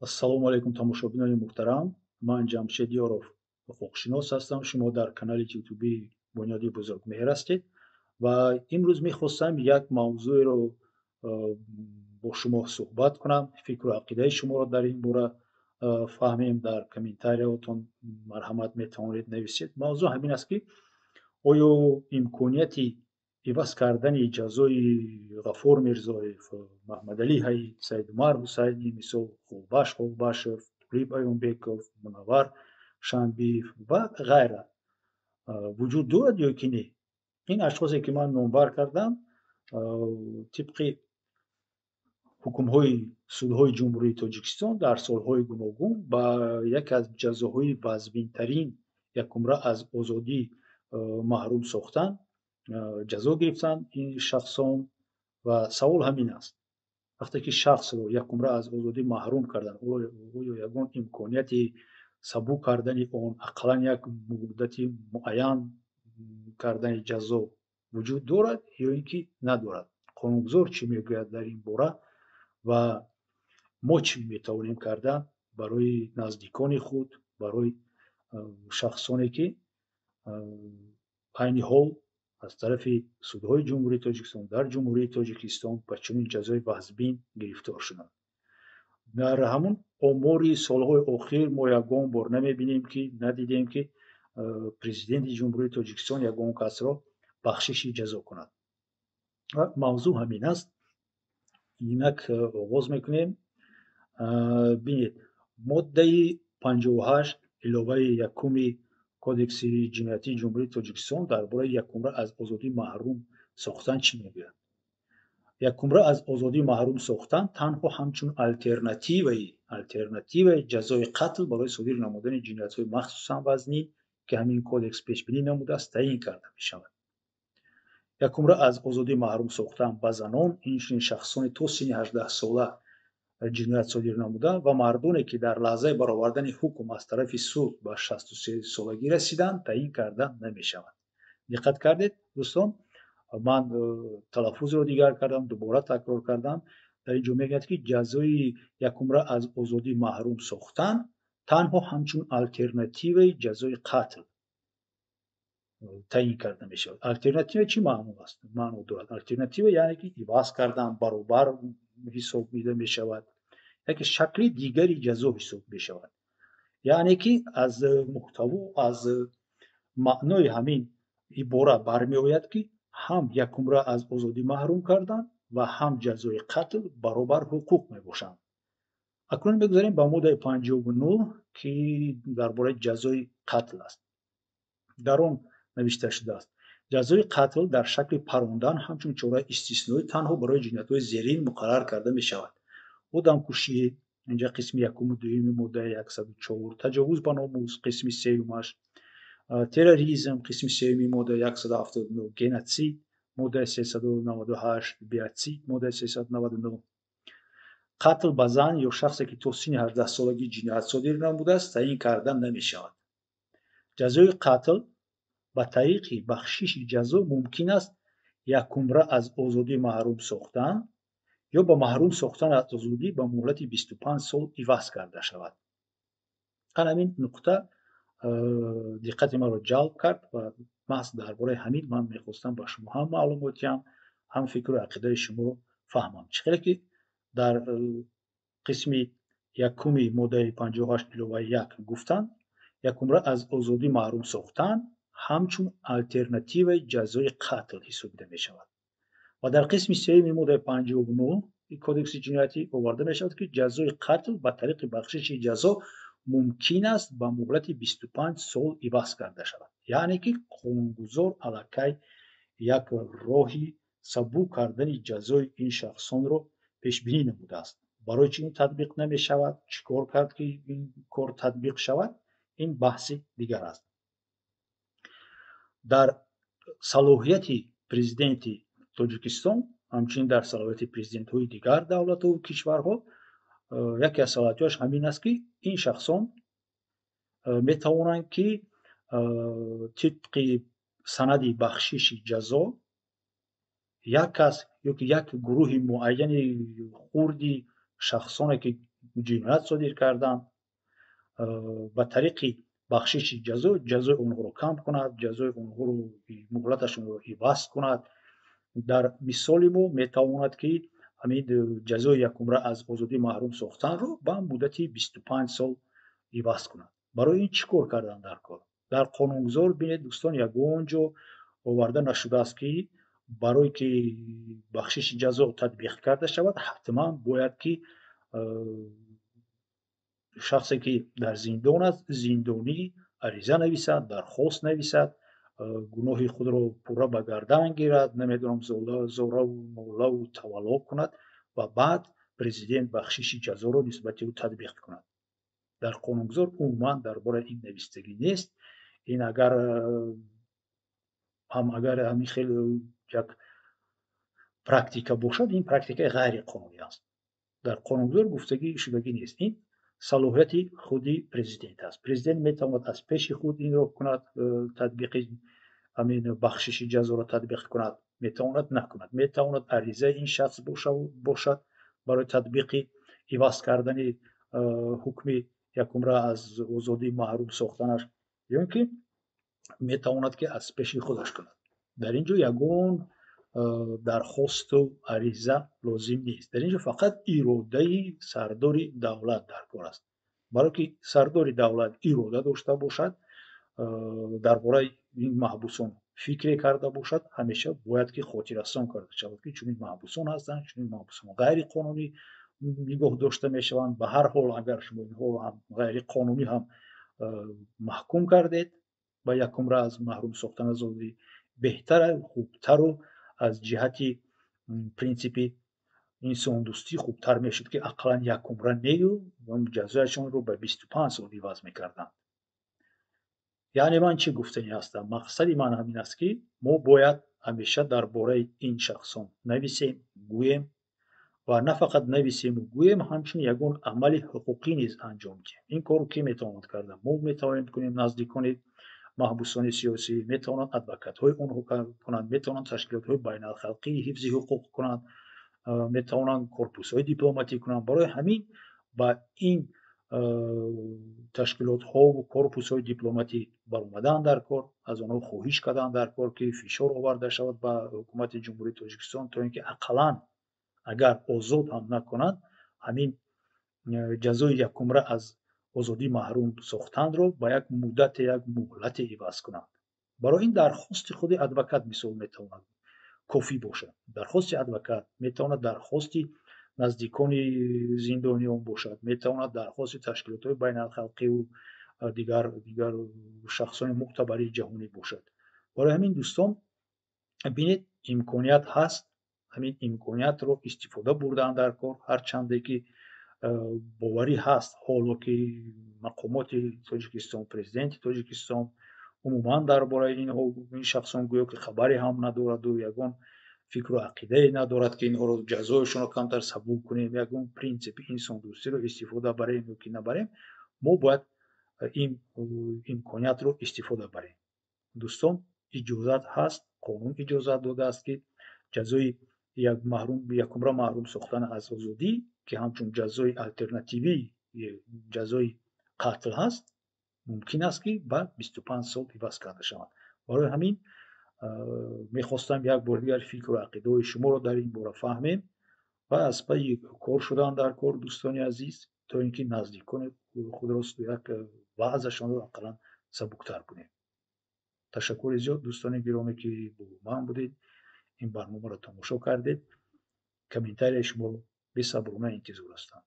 Ассалому алайкум, тамошобинони муҳтарам. Ман Ҷамшед Ёров, ҳуқуқшинос ҳастам. Шумо дар канали ютубии Бунёди Бузургмеҳр ҳастед ва имрӯз мехостам як мавзӯеро бо шумо суҳбат кунам, фикру ақидаи шуморо дар ин бора фаҳмем. Дар комментарияотон марҳамат, метавонед нависед. Мавзӯъ ҳамин аст, ки оё имконияти иваз кардани ҷазои Ғафур Мирзоев, Маҳмадалӣ Ҳаид, Саидумар Ҳусайнӣ, мисол, Хулбаш Хулбашев, Тулиб Аюнбеков, Мунаввар Шамбиев ва ғайра вуҷуд дорад ё ки не? Ин ашхосе, ки ман номбар кардам, тибқи ҳукмҳои судҳои Ҷумҳурии Тоҷикистон дар солҳои гуногун ба яке аз ҷазоҳои вазнинтарин, якумра аз озодӣ маҳрум сохтан, ҷазо гирифтанд ин шахсон. Ва савол ҳамин аст: вақте ки шахсро якумра аз озодӣ маҳрум кардан, оё ягон имконияти сабук кардани он, ақаллан як муддати муайян кардани ҷазо вуҷуд дорад ё ин ки надорад? Қонунгузор чӣ мегӯяд дар ин бора ва мо чӣ метавонем карда барои наздикони худ, барои шахсоне, ки айни ҳол аз тарафи судҳои Ҷумҳурии Тоҷикистон дар Ҷумҳурии Тоҷикистон ба чунин ҷазои вазнин гирифтор шуданд? Дар ҳамун омори солҳои охир мо ягон бор намебинем, ки надидем, ки Президенти Ҷумҳурии Тоҷикистон ягон касро бахшиши ҷазо кунад. Ва мавзӯъ ҳамин аст. Инак оғоз мекунем. Бинед, моддаи 58 иловаи якуми Кодекси ҷиноятии Ҷумҳурии Тоҷикистон дар бораи якумра аз озодӣ маҳрум сохтан чӣ мегӯяд? Якумра аз озодӣ маҳрум сохтан танҳо ҳамчун алтернативаи ҷазои қатл барои содир намудани ҷиноятҳои махсусан вазнин, ки ҳамин кодекс пешбинӣ намудааст, таъин карда мешавад. Якумра аз озодӣ маҳрум сохтан ба занон, инчунин шахсони то синни 18 сола ҷиноят содир намуда ва мардоне, ки дар лаҳзаи баровардани ҳукм аз тарафи суд ба 63 солагӣ расиданд, таъин карда намешавад. Диққат кардед, дӯстон? Ман талаффузро дигар кардам, дубора такрор кардам. Дар ин ҷо мегӯяд, ки ҷазои якумра аз озодӣ маҳрум сохтан танҳо ҳамчун алтернативаи ҷазои қатл таъин карда мешавад. Алтернатива чӣ маъно аст, маъно дорад? Алтернатива яъне ки иваз кардан, баробар ҳисоб дида мешавад, яке шакли дигари ҷазо ҳисоб мешавад. Яъне ки аз муҳтаво, аз маънои ҳамин ибора бармеояд, ки ҳам якумра аз озодӣ маҳрум кардан ва ҳам ҷазои қатл баробар ҳуқуқ мебошанд. Акнун мегузарем ба моддаи 59, ки дар бораи ҷазои қатл аст. Дар он навишта шудааст: ҷазои қатл дар шакли парондан ҳамчун чораи истисноӣ танҳо барои ҷиноятҳои зерин муқаррар карда мешавад: одамкушӣ, инҷа қисми якуму дуюми моддаи 104, таҷовуз ба номус, қисми сеюмаш, терроризм, қисми сеюми моддаи 179, геноцид, моддаи 398, биоцид, моддаи 399. Қатл ба зан ё шахсе, ки то синни 18 солагӣ ҷиноят содир намудааст, таъин карда намешавад. Ҷазои қатл ба тариқи бахшиши ҷазо мумкин аст якумра аз озодӣ маҳрум сохтан ё ба маҳрум сохтан аз озодӣ ба муҳлати 25 сол иваз карда шавад. Ана ҳамин нуқта диққати маро ҷалб кард ва маҳз дар бораи ҳамин ман мехостам ба шумо ҳам маълумот диҳам, ҳам фикру ақидаи шуморо фаҳмам. Чӣ хеле ки дар қисми якуми моддаи 58 иловаи як гуфтанд, якумра аз озодӣ маҳрум сохтан ҳамчун алтернативаи ҷазои қатл ҳисобида мешавад ва дар қисми сеюми моддаи 59 Кодекси ҷиноятӣ оварда мешавад, ки ҷазои қатл ба тариқи бахшиши ҷазо мумкин аст ба муҳлати 25 сол иваз карда шавад. Яъне ки қонунгузор аллакай як роҳи сабук кардани ҷазои ин шахсонро пешбинӣ намудааст. Барои чӣ ин татбиқ намешавад, чӣ кор кард, ки ин кор татбиқ шавад, ин баҳси дигар аст. Дар салоҳияти Президенти Тоҷикистон, ҳамчунин дар салоҳияти президентҳои дигар давлату кишварҳо, яке аз салоҳиятҳояш ҳамин аст, ки ин шахсон метавонанд, ки тибқи санади бахшиши ҷазо як кас ё ки як гурӯҳи муайяни хурди шахсоне, ки ҷиноят содир карданд, ба тариқи бахшиши ҷазо ҷазои онҳоро кам кунад, ҷазои онҳоро, муҳлаташонро иваз кунад. Дар мисоли мо метавонад, ки ҳамин ҷазои якумра аз озодӣ маҳрум сохтанро ба муддати 25 сол иваз кунад. Барои ин чӣ кор кардан дар кор? Дар қонунгузор, бинед, дӯстон, ягон ҷо оварда нашудааст, ки барое ки бахшиши ҷазо татбиқ карда шавад, ҳатман бояд ки шахсе, ки дар зиндон аст, зиндонӣ ариза нависад, дархост нависад, гуноҳи худро пурра ба гардан гирад, намедонам, зораву нолаву тавалло кунад ва баъд президент бахшиши ҷазоро нисбати ӯ татбиқ кунад. Дар қонунгузор умуман дар бораи ин навистагӣ нест. Ин агар ҳам, агар ҳамин хел як практика бошад, ин практикаи ғайриқонунӣ аст. Дар қонунгузор гуфтагӣ шудагӣ нест. Ин салоҳияти худи президент аст. Президент метавонад аз пеши худ инро кунад, татбиқи ҳамин бахшиши ҷазоро татбиқ кунад, метавонад накунад. Метавонад аризаи ин шахс бошад барои татбиқи иваз кардани ҳукми якумра аз озодӣ маҳрум сохтанаш, ё ин ки метавонад, ки аз пеши худаш кунад. Дар ин ҷо ягон дархосту ариза лозим нест. Дар ин ҷо фақат иродаи сардори давлат дар кор аст. Барое ки сардори давлат ирода дошта бошад, дар бораи ин маҳбусон фикре карда бошад, ҳамеша бояд ки хотиррасон карда шавад, ки чунин маҳбусон ҳастанд, чунин маҳбусон ғайриқонунӣ нигоҳ дошта мешаванд. Ба ҳар ҳол, агар шумо инҳоро ҳам ғайриқонунӣ ҳам маҳкум кардед ба якумра аз маҳрум сохтан аз озодӣ, беҳтара, хубтару аз ҷиҳати принсипи инсондӯстӣ хубтар мешуд, ки ақаллан якумра нею ҷазояшонро ба 25 сол иваз мекарданд. Яъне ман чӣ гуфтанӣ ҳастам? Мақсади ман ҳамин аст, ки мо бояд ҳамеша дар бораи ин шахсон нависем, гӯем ва на фақат нависему гӯем, ҳамчунин ягон амали ҳуқуқӣ низ анҷом диҳем. Ин корро кӣ метавонад карда? Мо метавонем кунем, наздикони маҳбусони сиёсӣ метавонанд, адвокатҳои онҳо кунанд, метавонанд ташкилотҳои байналхалқии ҳифзи ҳуқуқ кунанд, метавонанд корпусҳои дипломатӣ кунанд. Барои ҳамин ба ин ташкилотҳову корпусҳои дипломатӣ баромадан дар кор, аз онҳо хоҳиш кардан дар кор, ки фишор оварда шавад ба ҳукумати Ҷумҳурии Тоҷикистон, то ин ки ақаллан агар озод ҳам накунанд, ҳамин ҷазои якумра аз озодӣ маҳрум сохтанро ба як муддате, як муҳлате иваз кунанд. Барои ин дархости худи адвокат мисол метавонад кофӣ бошад. Дархости адвокат метавонад дархости наздикони зиндониён бошад, метавонад дархости ташкилотҳои байналхалқиву дигар шахсони мӯътабари ҷаҳонӣ бошад. Барои ҳамин, дӯстон, бинед, имконият ҳаст, ҳамин имкониятро истифода бурдан дар кор. Ҳарчанде ки боварӣ ҳаст ҳоло, ки мақомоти Тоҷикистон, президенти Тоҷикистон умуман дар бораи инҳо, ин шахсон гӯё ки хабаре ҳам надораду ягон фикру ақидае надорад, ки инҳоро ҷазояшонро камтар сабук кунем, ягон принсипи инсондӯстиро истифода барем ё ки набарем. Мо бояд ин имкониятро истифода барем. Дӯстон, иҷозат ҳаст, қонун иҷозат додааст, ки ҷазои як маҳрум, якумра маҳрум сохтан аз озодӣ, ки ҳамчун ҷазои алтернативӣ ҷазои қатл ҳаст, мумкин аст, ки ба 25 сол иваз карда шавад. Барои ҳамин мехостам як бори дигар фикру ақидаҳои шуморо дар ин бора фаҳмем ва аз пайи кор шудан дар кор, дӯстони азиз, то ин ки наздикони худро як ваъзашонро ақаллан сабуктар кунем. Ташаккури зиёд, дӯстони гиромӣ, ки бо ман будед, ин барномаро тамошо кардед. Комментарияи шуморо бесаброна интизор ҳастам.